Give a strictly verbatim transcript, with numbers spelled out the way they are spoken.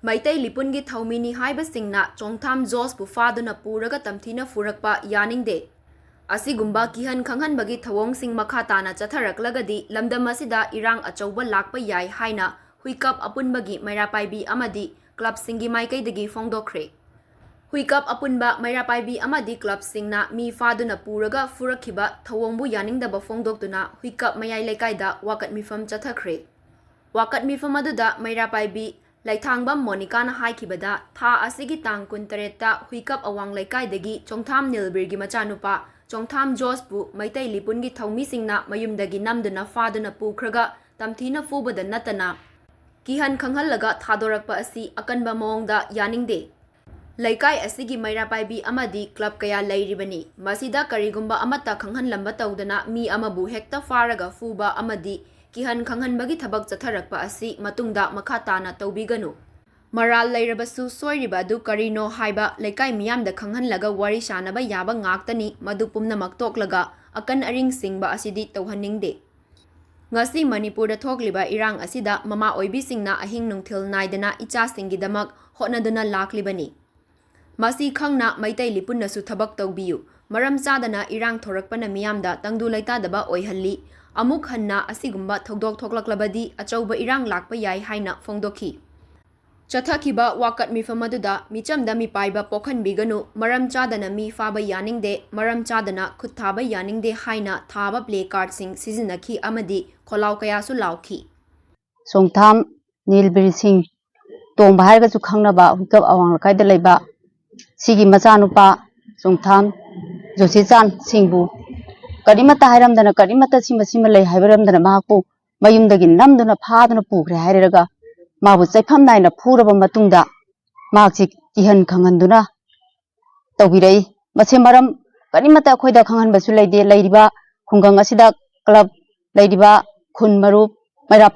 ꯃꯩꯇꯩ ꯂꯤꯄꯨꯟꯒꯤ ꯊꯧꯃꯤꯅꯤ ꯍꯥꯏꯕꯁꯤꯡꯅ ꯆꯣꯡꯊꯥꯝ ꯖꯣꯁꯄꯨ ꯐꯥꯗꯨꯅ ꯄꯨꯔꯒ ꯇꯝꯊꯤꯅ ꯐꯨꯔꯛꯄ ꯌꯥꯅꯤꯡꯗꯦ꯫ ꯑꯁꯤꯒꯨꯝꯕ ꯀꯤꯍꯟ ꯈꯪꯍꯟꯕꯒꯤ ꯊꯧꯑꯣꯡꯁꯤꯡ ꯃꯈꯥ ꯇꯥꯅ ꯆꯠꯊꯔꯛꯂꯒꯗꯤ ꯂꯝꯗꯝ ꯑꯁꯤꯗ ꯏꯔꯥꯡ ꯑꯆꯧꯕ ꯂꯥꯛꯄ ꯌꯥꯏ ꯍꯥꯏꯅ ꯍꯨꯏꯀꯞ ꯑꯄꯨꯟꯕꯒꯤ ꯃꯩꯔꯥ ꯄꯥꯏꯕꯤ ꯑꯃꯗꯤ ꯀ꯭ꯂꯕꯁꯤꯡꯒꯤ ꯃꯥꯏꯀꯩꯗꯒꯤ ꯐꯣꯡꯗꯣꯛꯈ꯭ꯔꯦ꯫ ꯍꯨꯏꯀꯞ ꯑꯄꯨꯟꯕ ꯃꯩꯔꯥ ꯄꯥꯏꯕꯤ ꯑꯃꯗꯤ ꯀ꯭ꯂꯕꯁꯤꯡꯅ ꯃꯤ ꯐꯥꯗꯨꯅ ꯄꯨꯔꯒ ꯐꯨꯔꯛꯈꯤꯕ ꯊꯧꯑꯣꯡꯕꯨ ꯌꯥꯅꯤꯡꯗꯕ ꯐꯣꯡꯗꯣꯛꯇꯨꯅ ꯍꯨꯏꯀꯞ ꯃꯌꯥꯏ ꯂꯩꯀꯥꯏꯗ ꯋꯥꯀꯠ ꯃꯤꯐꯝ ꯆꯠꯊꯈ꯭ꯔꯦ꯫ ꯋꯥꯀꯠ ꯃꯤꯐꯝ ꯑꯗꯨꯗ ꯃꯩꯔꯥ ꯄꯥꯏꯕꯤ ꯂꯩꯊꯥꯡꯕꯝ ꯃꯣꯅꯤꯀꯥꯅ ꯍꯥꯏꯈꯤꯕꯗ, ꯊꯥ ꯑꯁꯤꯒꯤ ꯇꯥꯡ ꯀꯨꯟꯇꯔꯦꯠꯇ ꯍꯨꯏꯀꯞ ꯑꯋꯥꯡ ꯂꯩꯀꯥꯏꯗꯒꯤ ꯆꯣꯡꯊꯥꯝ ꯅꯤꯜꯕꯤꯔꯒꯤ ꯃꯆꯥꯅꯨꯄꯥ ꯆꯣꯡꯊꯥꯝ ꯖꯣꯁꯄꯨ ꯃꯩꯇꯩ ꯂꯤꯄꯨꯟꯒꯤ ꯊꯧꯃꯤꯁꯤꯡꯅ ꯃꯌꯨꯝꯗꯒꯤ ꯅꯝꯗꯨꯅ ꯐꯥꯗꯨꯅ ꯄꯨꯈ꯭ꯔꯒ ꯇꯝꯊꯤꯅ ꯐꯨꯕꯗ ꯅꯠꯇꯅ ꯀꯤꯍꯟ ꯈꯪꯍꯜꯂꯒ ꯊꯥꯗꯣꯔꯛꯄ ꯑꯁꯤ ꯑꯀꯟꯕ ꯃꯑꯣꯡꯗ ꯌꯥꯅꯤꯡꯗꯦ꯫ ꯂꯩꯀꯥꯏ ꯑꯁꯤꯒꯤ ꯃꯩꯔꯥ ꯄꯥꯏꯕꯤ ꯑꯃꯗꯤ ꯀ꯭ꯂꯕ ꯀꯌꯥ ꯂꯩꯔꯤꯕꯅꯤ꯫ ꯃꯁꯤꯗ ꯀꯔꯤꯒꯨꯝꯕ ꯑꯃꯠꯇ ꯈꯪꯍꯟꯂꯝꯕ ꯇꯧꯗꯅ ꯃꯤ ꯑꯃꯕꯨ ꯍꯦꯛꯇ ꯐꯥꯔꯒ ꯐꯨꯕ ꯑꯃꯗꯤ ꯀꯤꯍꯟ ꯈꯪꯍꯟꯕꯒꯤ ꯊꯕꯛ ꯆꯠꯊꯔꯛꯄ ꯑꯁꯤ ꯃꯇꯨꯡꯗ ꯃꯈꯥ ꯇꯥꯅ ꯇꯧꯕꯤꯒꯅꯨ꯫ ꯃꯔꯥꯜ ꯂꯩꯔꯕꯁꯨ ꯁꯣꯏꯔꯤꯕ ꯑꯗꯨ ꯀꯔꯤꯅꯣ ꯍꯥꯏꯕ ꯂꯩꯀꯥꯏ ꯃꯤꯌꯥꯝꯗ ꯈꯪꯍꯟꯂꯒ ꯋꯥꯔꯤ ꯁꯥꯅꯕ ꯌꯥꯕ ꯉꯥꯛꯇꯅꯤ꯫ ꯃꯗꯨ ꯄꯨꯝꯅꯃꯛ ꯇꯣꯛꯂꯒ ꯑꯀꯟ ꯑꯔꯤꯡ ꯁꯤꯡꯕ ꯑꯁꯤꯗꯤ ꯇꯧꯍꯟꯅꯤꯡꯗꯦ꯫ ꯉꯁꯤ ꯃꯅꯤꯄꯨꯔꯗ ꯊꯣꯛꯂꯤꯕ ꯏꯔꯥꯡ ꯑꯁꯤꯗ ꯃꯃꯥ ꯑꯣꯏꯕꯤꯁꯤꯡꯅ ꯑꯍꯤꯡ ꯅꯨꯡꯊꯤꯜ ꯅꯥꯏꯗꯅ ꯏꯆꯥꯁꯤꯡꯒꯤꯗꯃꯛ ꯍꯣꯠꯅꯗꯨꯅ ꯂꯥꯛꯂꯤꯕꯅꯤ꯫ ꯃꯁꯤ ꯈꯪꯅ ꯃꯩꯇꯩ ꯂꯤꯄꯨꯟꯅꯁꯨ ꯊꯕꯛ ꯇꯧꯕꯤꯌꯨ꯫ ꯃꯔꯝ ꯆꯥꯗꯅ ꯏꯔꯥꯡ ꯊꯣꯔꯛꯄꯅ ꯃꯤꯌꯥꯝꯗ ꯇꯪꯗꯨ ꯂꯩꯇꯥꯗꯕ ꯑꯣꯏꯍꯜꯂꯤ꯫ ꯑꯃꯨꯛ ꯍꯟꯅ ꯑꯁꯤꯒꯨꯝꯕ ꯊꯧꯗꯣꯛ ꯊꯣꯛꯂꯛꯂꯕꯗꯤ ꯑꯆꯧꯕ ꯏꯔꯥꯡ ꯂꯥꯛꯄ ꯌꯥꯏ ꯍꯥꯏꯅ ꯐꯣꯡꯗꯣꯛꯈꯤ꯫ ꯆꯠꯊꯈꯤꯕ ꯋꯥꯀꯠ ꯃꯤꯐꯝ ꯑꯗꯨꯗ ꯃꯤꯆꯝꯗ ꯃꯤꯄꯥꯏꯕ ꯄꯣꯛꯍꯟꯕꯤꯒꯅꯨ, ꯃꯔꯝ ꯆꯥꯗꯅ ꯃꯤ ꯐꯥꯕ ꯌꯥꯅꯤꯡꯗꯦ, ꯃꯔꯝ ꯆꯥꯗꯅ ꯈꯨꯠ ꯊꯥꯕ ꯌꯥꯅꯤꯡꯗꯦ ꯍꯥꯏꯅ ꯊꯥꯕ ꯄ꯭ꯂꯦ ꯀꯥꯔꯗꯁꯤꯡ ꯁꯤꯖꯤꯟꯅꯈꯤ ꯑꯃꯗꯤ ꯈꯣꯜꯂꯥꯎ ꯀꯌꯥꯁꯨ ꯂꯥꯎꯈꯤ꯫ ꯆꯣꯡꯊꯥꯝ ꯅꯤꯜꯕꯤꯔ ꯁꯤꯡ ꯇꯣꯝꯕ ꯍꯥꯏꯔꯒꯁꯨ ꯈꯪꯅꯕ ꯍꯨꯏꯀꯞ ꯑꯋꯥꯡ ꯂꯩꯀꯥꯏꯗ ꯂꯩꯕ ꯁꯤꯒꯤ ꯃꯆꯥꯅꯨꯄꯥ ꯆꯣꯡꯊꯥꯝ ꯖꯣꯁꯤꯆꯥꯟ ꯁꯤꯡꯕꯨ ꯀꯔꯤꯃꯠꯇ ꯍꯥꯏꯔꯝꯗꯅ, ꯀꯔꯤꯃꯠꯇ ꯁꯤꯃ ꯁꯤꯃ ꯂꯩ ꯍꯥꯏꯕꯤꯔꯝꯗꯅ ꯃꯍꯥꯛꯄꯨ ꯃꯌꯨꯝꯗꯒꯤ ꯅꯝꯗꯨꯅ ꯐꯥꯗꯨꯅ ꯄꯨꯈ꯭ꯔꯦ ꯍꯥꯏꯔꯒ ꯃꯥꯕꯨ ꯆꯩꯐꯝ ꯅꯥꯏꯅ ꯐꯨꯔꯕ ꯃꯇꯨꯡꯗ ꯃꯍꯥꯛꯁꯤ ꯀꯤꯍꯟ ꯈꯪꯍꯟꯗꯨꯅ ꯇꯧꯕꯤꯔꯛꯏ꯫ ꯃꯁꯤ ꯃꯔꯝ ꯀꯔꯤꯃꯠꯇ ꯑꯩꯈꯣꯏꯗ ꯈꯪꯍꯟꯕꯁꯨ ꯂꯩꯇꯦ꯫ ꯂꯩꯔꯤꯕ ꯈꯨꯡꯒꯪ ꯑꯁꯤꯗ ꯀ꯭ꯂꯕ ꯂꯩꯔꯤꯕ ꯈꯨꯟ ꯃꯔꯨꯞ ꯃꯩꯔꯥ